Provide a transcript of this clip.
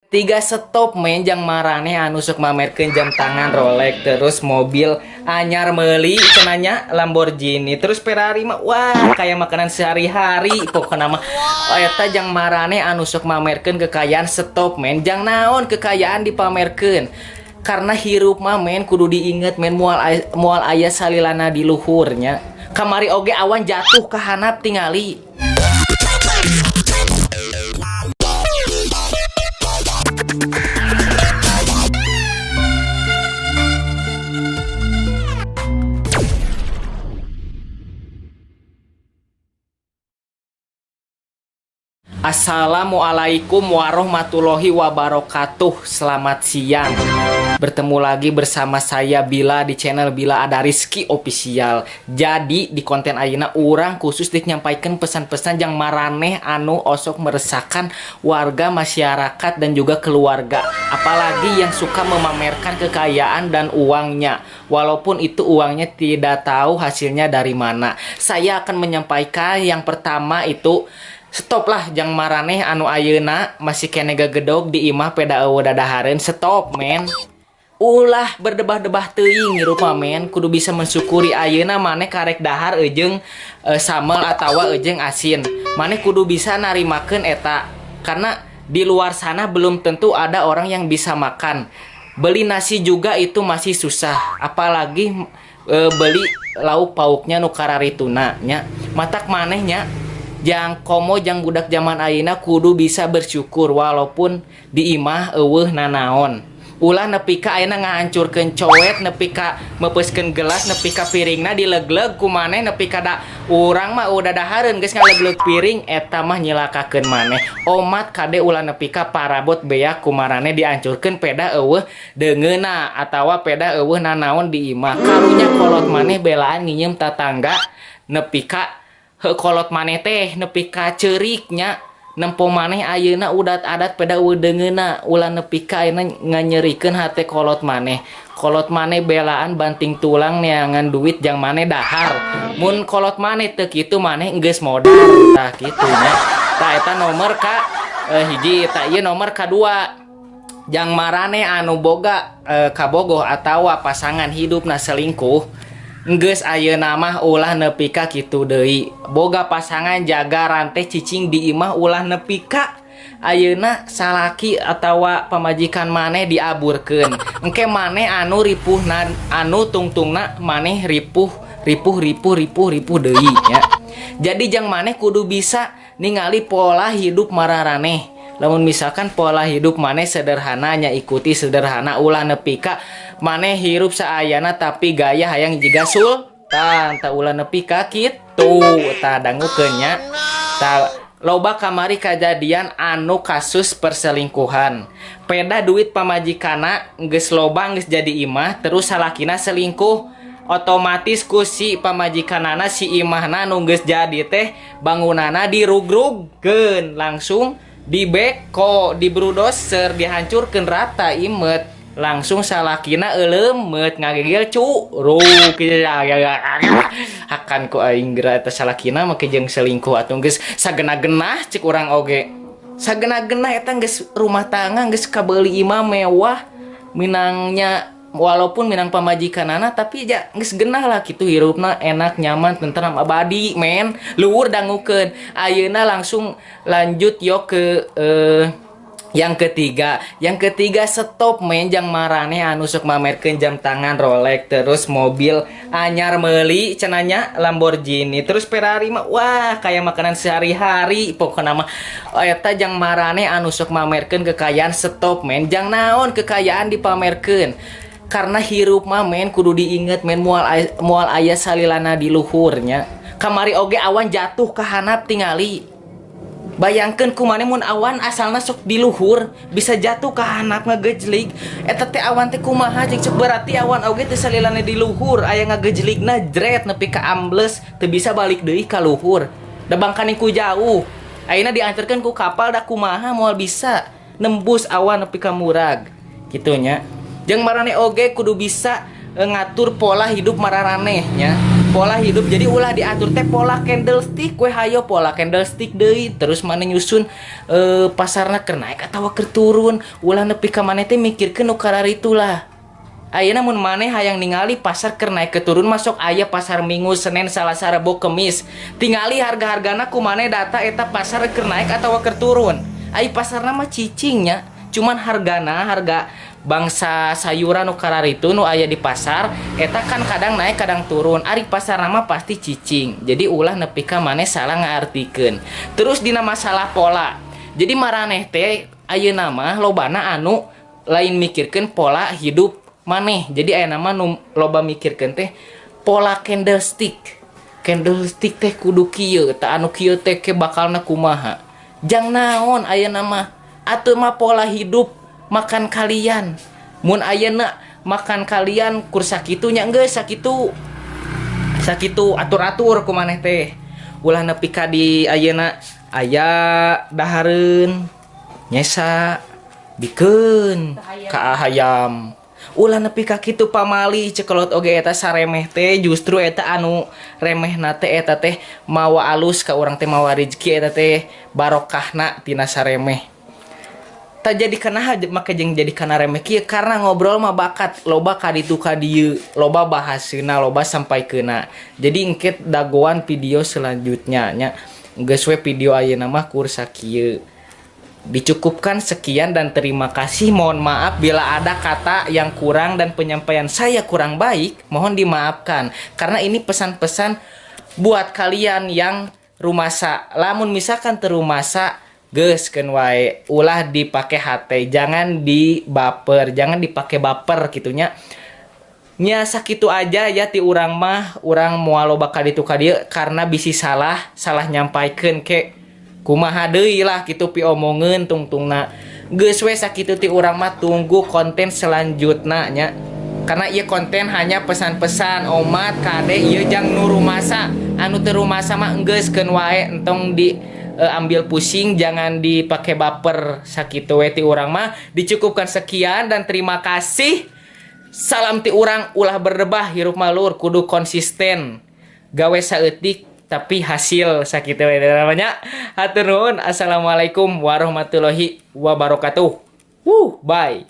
Tiga stop men jang marane anu sok mamerkeun jam tangan Rolex, terus mobil anyar meuli cenanya Lamborghini, terus Ferrari mah wah kayak makanan sehari-hari pokokna mah. Eta jang marane anu sok mamerkeun kekayaan stop men, jang naon kekayaan dipamerkeun. Karena hirup mah men kudu diinget men, moal aya salilana di luhurnya. Kamari oge awan jatuh ka handap tingali. Assalamualaikum warahmatullahi wabarakatuh. Selamat siang. Bertemu lagi bersama saya Bila di channel Bila Ada Rizky Official. Jadi di konten ayeuna urang khusus dik nyampaikan pesan-pesan yang maraneh anu osok meresahkan warga masyarakat dan juga keluarga. Apalagi yang suka memamerkan kekayaan dan uangnya, walaupun itu uangnya tidak tahu hasilnya dari mana. Saya akan menyampaikan yang pertama itu stop lah jang maraneh anu ayeuna masih kene gagedog di imah peda eueuh dadahareun. Stop men, ulah berdebah-debah teuing hirup mah men, kudu bisa mensyukuri ayeuna maneh karek dahar eujeung sambal atawa eujeung asin, maneh kudu bisa narimakeun eta karena di luar sana belum tentu ada orang yang bisa makan. Beli nasi juga itu masih susah, apalagi beli lauk pauknya nu kararituna nya. Matak manehnya jang komo jang budak zaman ayeuna kudu bisa bersyukur walaupun di imah eueuh nanaon. Ulah nepi ka ayeuna ngahancurkeun coet, nepi ka meupeuskeun gelas, nepi ka piringna dilegleg ku maneh, nepi ka da urang mah udah dahareun geus ngalegleg piring eta mah nyilakakeun maneh. Omat kade ulah nepi ka parabot beak ku maraneh dihancurkeun peda eueuh deungeuna atawa peda eueuh nanaon di imah. Karunya kolot maneh belaan nginyeum tatangga nepi ka heuh kolot maneh teh nepi ka ceuriknya nempo maneh ayeuna udat adat peda eueuh deungeuna. Ulah nepi ka ayeuna nganyerikeun hate kolot maneh. Kolot maneh belaan banting tulang neangan duit jang maneh dahar. Mun kolot maneh teu kitu maneh geus modar tah kitu nya. Tah eta nomor ka hiji. Tah ieu nomor kadua jang marane anu boga kabogoh atawa pasangan hidupna selingkuh. Geus ayeuna mah ulah nepi ka kitu deui. Boga pasangan jaga rantai cicing di imah ulah nepi ka ayeuna salaki atawa pamajikan maneh diaburkeun. Engke maneh anu ripuhna, anu tungtungna maneh ripuh, ripuh, ripuh, ripuh, ripuh deui nya. Jadi jang maneh kudu bisa ningali pola hidup mararaneh. Lamun misalkan pola hidup maneh sederhananya ikuti sederhana, ulah nepi ka maneh hirup saayana tapi gaya hayang jiga sultan, tah ulah nepi ka kitu. Tah dangukeun nya. Tah loba kamari kajadian anu kasus perselingkuhan. Peda duit pamajikana geus loba geus jadi imah terus salakina selingkuh. Otomatis ku si pamajikanana si imahna nu geus jadi teh bangunana dirugrugkeun langsung dibeko, dibrudoser, dihancurkeun rata imet. Langsung salakina euleumeup ngagegel curug. Hakan ku aing geura eta salakina make jeung selingkuh atuh geus sagena-genah cek urang oge. Sagena-genah eta geus rumah tangga geus kabeuli imah mewah minangnya walaupun minang pamajikanana tapi ja geus genah lah kitu hirupna enak nyaman tentram abadi men. Luhur dangukeun. Ayeuna langsung lanjut yo ke yang ketiga. Yang ketiga stop men jang marane anu sok mamerkeun jam tangan Rolex, terus mobil anyar meuli cenanya Lamborghini, terus Ferrari mah wah kayak makanan sehari-hari pokokna mah. Eta jang marane anu sok mamerkeun kekayaan stop men, jang naon kekayaan dipamerkeun. Karena hirup mah men kudu diinget men, moal aya salilana di luhurnya. Kamari oge awan jatuh ka handap tingali. Bayangkeun ku maneh mun awan asalna sok di luhur bisa jatuh ka handap ngagejlig. Eta teh awan teh kumaha jeung cek berarti awan oge teh salilana di luhur aya ngagejligna jret nepi ka ambles teu bisa balik deui ka luhur. Da bangkaning ku jauh. Ayeuna diantarkeun ku kapal da kumaha moal bisa nembus awan nepi ka murag. Kitu nya. Jeung maraneh oge kudu bisa ngatur pola hidup mararaneh nya. Pola hidup, jadi ulah diatur teh pola candlestick we, hayo pola candlestick deui, terus maneh nyusun pasarna keur naik atawa keur turun. Ulah nepi ka maneh teh mikirkeun nu kararitu lah. Ayeuna mun maneh hayang ningali pasar keur naik ke turun, masuk aya pasar Minggu, Senin, Salasa, Rebo, Kemis. Tingali harga-hargana ku maneh data eta pasar keur naik atawa keur turun. Ai pasarna mah cicingnya, cuman hargana, harga bangsa sayuran nu kararitu nu aya di pasar eta kan kadang naik kadang turun. Ari pasarna mah pasti cicing. Jadi ulah nepi ka maneh salah ngaartikeun. Terus dina masalah pola. Jadi maraneh teh ayeuna mah lobana anu lain mikirkeun pola hidup maneh. Jadi ayeuna mah nu loba mikirkeun teh pola candlestick. Candlestick teh kudu kieu, tah anu kieu teh ke bakalna kumaha. Jang naon ayeuna mah? Atuh mah pola hidup makan kalian. Mun ayeuna makan kalian kur sakitu nya geus sakitu. Sakitu atur-atur ku maneh teh. Ulah nepi ka di ayeuna aya dahareun nyesa bikeun ka hayam. Ulah nepi ka kitu pamali, cekolot oge eta saremeh teh justru eta anu remehna teh eta teh mawa alus ka urang teh, mawa rezeki eta teh, barokahna tina saremeh. Tak jadi kana make jeung jadi kana remeh kieu karena ngobrol mah bakat loba ka ditu ka dieu, loba bahaseuna, loba sampaikeunna. Jadi engke dagoan video selanjutnya nya. Geus we video ayeuna mah kur sakieu. Dicukupkan sekian dan terima kasih. Mohon maaf bila ada kata yang kurang dan penyampaian saya kurang baik, mohon dimaafkan. Karena ini pesan-pesan buat kalian yang rumasa. Lamun misalkan teu rumasa, geus keun wae, ulah dipake hate, jangan dibaper, jangan dipake baper gitunya. Nya sakitu aja ya ti urang mah, urang moal loba ka ditu ka dieu karena bisi salah, salah nyampaikeun ke kumaha deui lah kitu piomongeun tungtungna. Geus we sakitu ti urang mah, tunggu konten selanjutna nya. Karena ieu konten hanya pesan-pesan omat kade ieu jang nu rumasa, anu teu rumasa mah geus keun wae, entong di ambil pusing, jangan dipakai baper. Sakitu we ti urang mah, dicukupkan sekian dan terima kasih. Salam ti urang, ulah berdebah, hirup mah lur kudu konsisten, gawe saeutik tapi hasil. Sakitu we namanya, hatur nuhun. Assalamualaikum warahmatullahi wabarakatuh. Wuh, bye.